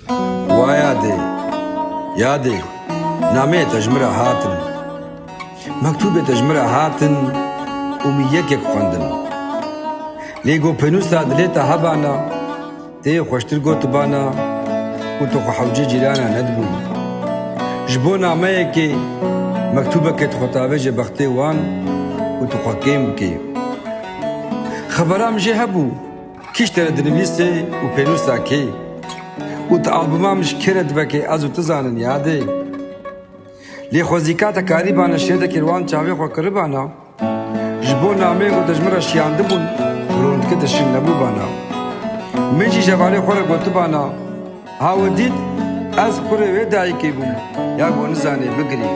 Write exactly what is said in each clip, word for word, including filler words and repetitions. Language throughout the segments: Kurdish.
Wa yadê, yadê, nameyê te ji min re hatin. Mektûbê te ji min re hatin û min yekek xwendin. Lê go pênûsa dilê te hebana, tê xweştir gotibana û tu xwe hewcê cîrana nedibûn. Ji bo nameyekê, mektûbekê tu xwe tavêje bextê wan û tu xwe kêm bikê. Xebera min jê hebû, kî ji te re dinivîsê û pênûsa kê? Û tu albuma min ji kê re divekê, ez û tu zanin yadê. Lê xwezîka te karîbana şêdekê li wan çavê xwe kiribana, ji bo nameyê ku te ji min re şiyandibûn, rondike te şil nebûbana. Min jî ji hevalê xwe re gotibana, ha we dît, ez kurê wê dayikê bûm, ya ku nizanê bigirî.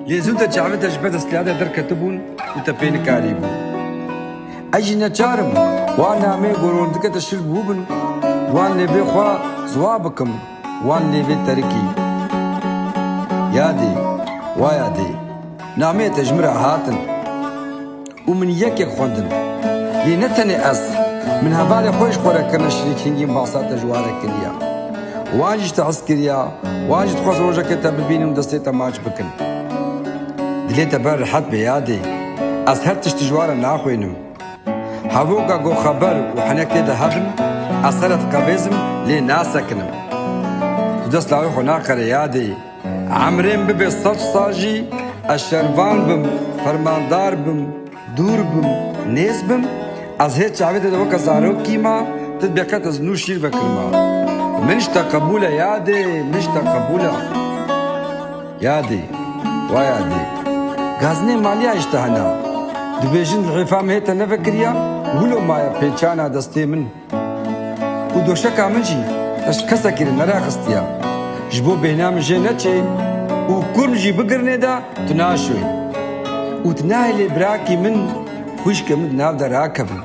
Lê zû te çavê te ji ber destliya te derketibûn û te pê nikarîbû. Ez jî neçar im, wan nameyê ku rondike te şil bûbin, wan lêvê xwe ziwa bikim. Wan lêvê terikî. Yadê, wa yadê, nameyê te ji min re hatin û min yekek xwendin. Lê ne tenê ez, min hevalê xwe ji xwe re kirine şirîk, hingî min basa te ji wan re kiriya. Wan jî ji te hez kiriya, wan jî dixwest rojekê te bibînin û destê te maç bikin. Dilê te ber rehet be yadê, ez her tiştî ji wan re naxwînim. Hevoka ku xeber û henek tê de hebin, ez ser e diqevêzim, lê nasekinim. Tu dest lawê xwe naqere yadê. Emrê min bibe sed sal jî, ez şervan bim, fermandar bim, dûr bim, nêz bim, ez hê çavê te de weke zarokî ma, tu dibê qet ez nû şîr vekirima. Min ji te qebûl e yadê, min ji te qebûl e. Yadê, wa yadê. Gazinê maliya ji te hene. Dibêjin hêfa min hê te nevekiriya, wilo maye pêçana destê min. Û doşeka min jî, te ji kesekî re neraxistiya. Ji bo bêhna min jê neçê û kurm jî bigirnê de tu naşoyî. Û tu nahêlê birakî min, xwişkê min di nav de rakevin.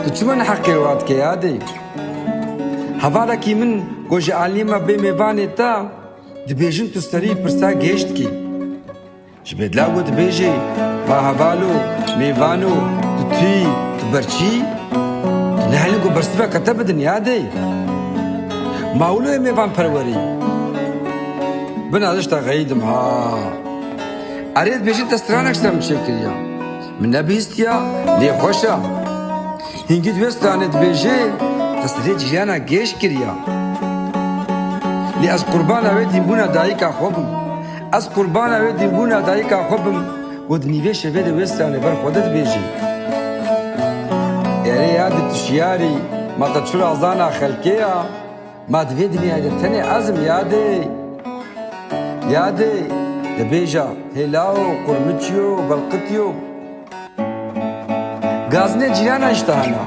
Tu çima neheqê wa dike yadê? Hevalekî min ku ji alî me bê mêvanê te, dibêjin tu serî pirsa gêj dikî. Ji bêdla ku dibêjê, va hevalo, mêvano, tu tî, tu berçî, tu nehelî ku bersiveke te bidin yadê. Ma wilo yê mêvan perwerî. Bin ez ji te xeyîdim ha. Erê dibêjin te stranek ser min çêkiriya. Min nebihîstiya, lê xweş e. Hingî di wê stranê dibêje, te serê cîrana gêj kiriya. Lê ez qurbana wê dînbûna dayika xwe bim. Ez qurbana wê dînbûna dayika xwe bim. Got nîvê şevê de wê stranê ber xwe de dibêjî. Erê yadê tu şiyarî, ma te çi razana xelkê ya? Ma di vê dinyayê de tenê ez im yadê. Yadê, dibêja hêlao, qurmiçiyo, belqitiyo. Gazinê cîrana ji te hene.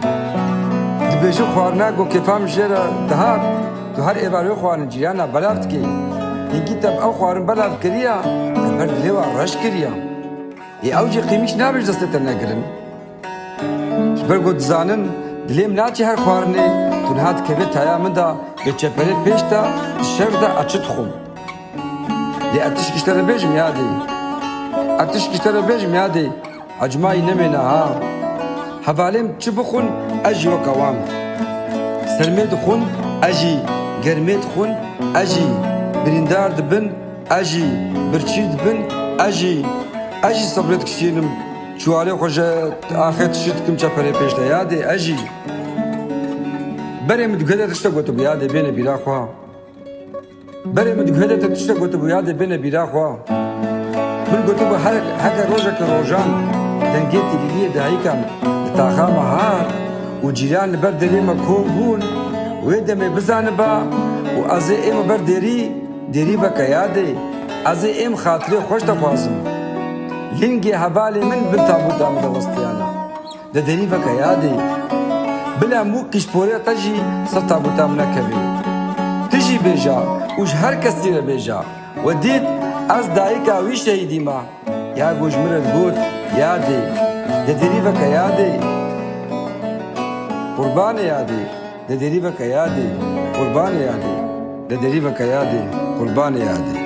Dibêjin xwarina ku kêfa min jê re dihat, tu her êvar wê xwarin cîrana belav dikê. Hinkî te bi ew xwarin belav kiriya, te ber dilê wan reş kiriya. Ê ew jî qîmîş nabe ji destê te negirin. Ji ber ku dizanin, dilê min naçe her xwarinê, tu niha dikevê taya min de, bê çeperê pêş te, di şer de ez çi dixwim. Lê ez tişkî ji te re bêjim yadê. Ez tişkî ji te re bêjim yadê. Ecmayî nemêne ha. Hevalê min çi bixwin, ez jî weke wan. Sermê dixwin, ez jî germê dixwin, ez jî birîndar dibin, ez jî birçî dibin, ez jî, ez jî sebrê dikişînim. Çiwarê xwe ji axê tişt dikim çeperê pêş de yadê, ez jî. Berê min diguhê de tiştek gotibû yadê, bêne bîra xwe. Berê min diguhê de te tiştek gotibû yadê, bêne bîra xwe. Min gotibû her, heke rojeke rojan dengê tîlîliyê dayika min di taxa me hat û cîran li ber derê me kom bûn, wê demê bizaniba û ez ê ême ber derî, derî veke yadê. Ez ê êm xatirê xweş de xwazim. Lingê hevalê min bin tabûta min de westiyana. De derî veke yadê. Bila mûkî ji porê te jî ser tabûta min nekevê. Tu jî bêja û ji her kesî re bêja. We dît ez dayika wî şehîdî me. Ya ku ji min re digot, yadê. De derî veke yadê. Qurbanê yadê. De derî veke yadê. Qurbanê yadê. De derî veke yadê. Qurbanê yadê.